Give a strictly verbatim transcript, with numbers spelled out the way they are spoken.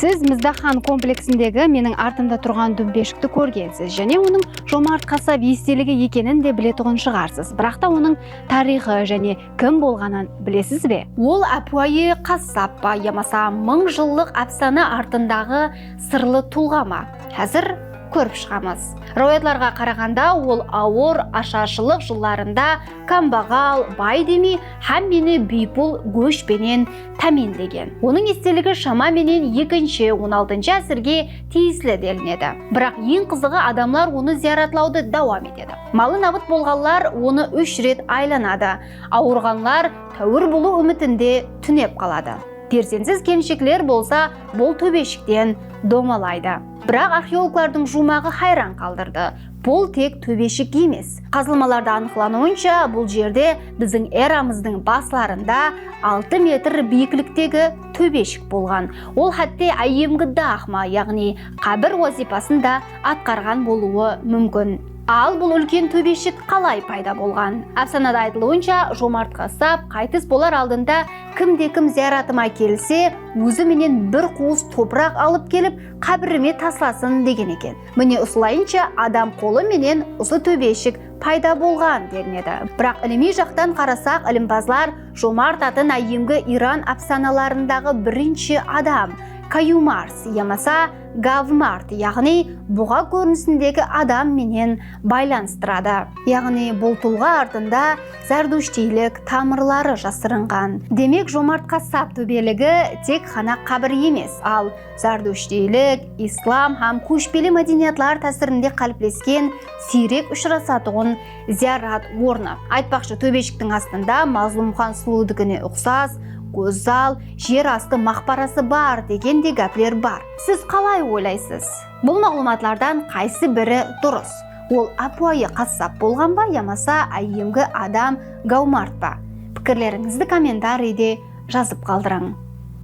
Siz Mizdaxan kompleksindegi meniń artımda turǵan dúmbeshikti kórgensiz, jáne onıń Jomart qassap esteligi ekenin de biletuǵın shıǵarsız. Biraq ta onıń tariyxı jáne kim bolǵanın bilesiz be? Ol ápiwayı qassap pa yamasa mıń jıllıq ápsana artındaǵı sırlı tulǵa ma? Házir kórip shıǵamız. Ráwiyatlarǵa qaraǵanda, ol awır asharshılıq jıllarında kámbaǵal, bay demey, hámmeni biypul gósh penen támiyinlegen. Onıń esteligi shama menen ekinshi, on altınshı ásirge tiyisli delinedi. Biraq eń qızıǵı, adamlar onı zıyaratlawdı dawam etedi. Malı nabıt bolǵanlar onı úsh ret aylanadı. Awırǵanlar táwir bolıw úmitinde túnep qaladı. Perzentsiz kelinshekler bolsa bul tóbeshikten domalaydı. Biraq arxeologlardıń juwmaǵı hayran qaldırdı. Bul tek tóbeshik emes. Qazılmalarda anıqlanıwınsha, bul jerde biziń eramızdıń baslarında altı metr biyikliktegi tóbeshik bolǵan. Ol hátte áyyemgi daxma, yaǵnıy qábir wazıypasın da atqarǵan bolıwı múmkin. Al bul úlken tóbeshik qalay payda bolǵan? Ápsanada aytılıwınsha, Jomart qassap qaytıs bolar aldında kimde-kim zıyaratıma kelse, ózi menen bir quwıs topıraq alıp kelip, qábirime taslasın degen eken. Mine, usılayınsha adam qolı menen usı tóbeshik payda bolǵan delinedi. Biraq ilimiy jaqtan qarasaq, ilimpazlar Jomart atın áyyemgi Iran ápsanalarındaǵı birinshi adam, Kayumars yamasa Gavmart, yaǵnıy buǵa kórinisindegi adam menen baylanıstıradı. Yaǵnıy bul tulǵa artında zardushtiylik tamırları jasırınǵan. Demek, Jomart qassap tóbeligi tek ǵana qábir emes, al zardushtiylik, islam hám kóshpeli mádeniyatlar tásirinde qáliplesken siyrek ushırasatuǵın ziyarat ornı. Aytpaqshı, tóbeshiktiń astında Mazlumxan suluwdikine uqsas gózzal jer astı maqbarası bar degen de gápler bar. Siz qalay oylaysız? Bul maǵlıwmatlardan qaysı biri durıs? Ol ápiwayı qassap bolǵan ba yamasa áyyemgi adam Gavmart pa? Pikirlerińizdi kommentariyde jazıp qaldırıń.